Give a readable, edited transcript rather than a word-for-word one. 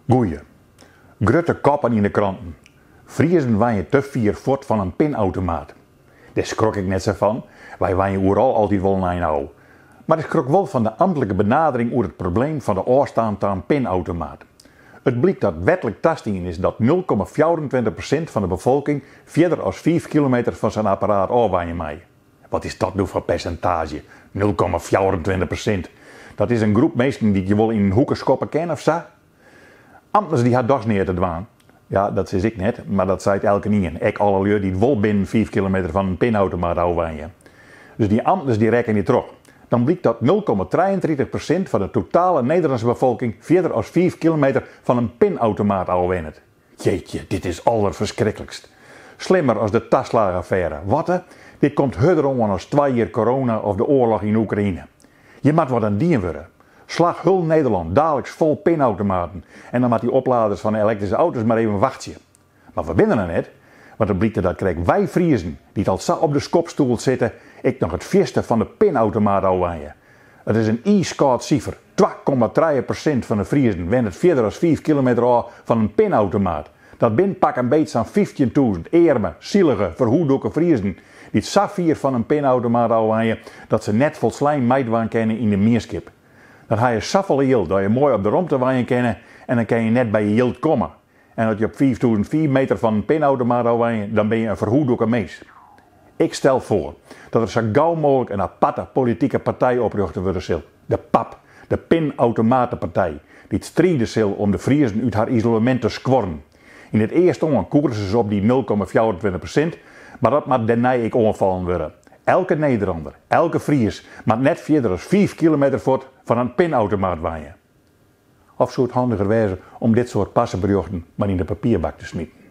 Goeie. Grutte koppen yn de kranten. Friezen wenje te fier fuort fan in pinautomaat. Dêr skrok ik net sa fan, wy wenje oeral altyd wol in ein ôf. Mar ik skrok wol fan de amtlike benadering oer it probleem fan de ôfstân ta in pinautomaat. It blykt dat wetlik tastien is dat 0,24% fan de befolking fierder as fiif kilometer fan sa'n apparaat ôf wenje mei. Wat is dat no foar persintaazje, 0,24%? Dat is in groep minsken dy't je wol yn in hoeke skoppe kin of sa? Amtners dy ha dochs neat te dwaan. Ja, dat sis ik net, mar dat seit elkenien, ek alle lju dy't wol binnen fiif kilometer fan in pinautomaat ôf wenje. Dus dy amtners dy rekkenje troch. Dan blykt dat 0,33% fan de totale Nederlânske befolking fierder as fiif kilometer fan in pinautomaat ôf wennet. Jeetje, dit is alderferskriklikst. Slimmer as de taslage-affêre. Watte? Dit komt hurder oan as twa jier corona of de oarloch yn Oekraïne. Hjir moat wat oan dien wurde. Slach hiel Nederlân daliks fol pinautomaten en dan moat dy opladers fan de elektryske auto's mar even wachtsje. Mar we binne der noch net, want it blykt dat krekt wy Friezen, dy't al sa op de skopstoel sitte, ek noch it fierste fan de pinautomaat ôf wenje. It is in iiskâld sifer, 2,3% fan de Friezen wennet fierder as fiif kilometer ôf fan in pinautomaat. Dat bin pak 'm beet sa'n 15.000 earme, sielige, ferhûddûke Friezen dy't sa fier fan in pinautomaat ôf wenje dat se net folslein meidwaan kinne yn de mienskip. Dan ha je safolle jild dat je moai op de romte wenje kinne en dan kinne je net by je jild komme. En as je op 5005 meter fan in pinautomaat ôf wenje, dan bin je in ferhûddûke mins. Ik stel foar dat der sa gau mooglik in aparte politike partij oprjochte wurde sil, de PAP, de Pinautomatepartij, dy't stride sil om de Friezen út har isolemint te skuorren. Yn it earstoan koerse se op dy 0,24%, mar dat moat dêrnei ek oanfallen wurde. Elke Nederlander, elke Fries moat net fierder as fiif kilometer fuort fan in pinautomaat wenje. Of soe it handiger wêze om dit soart parseberjochten mar yn de papierbak te smiten?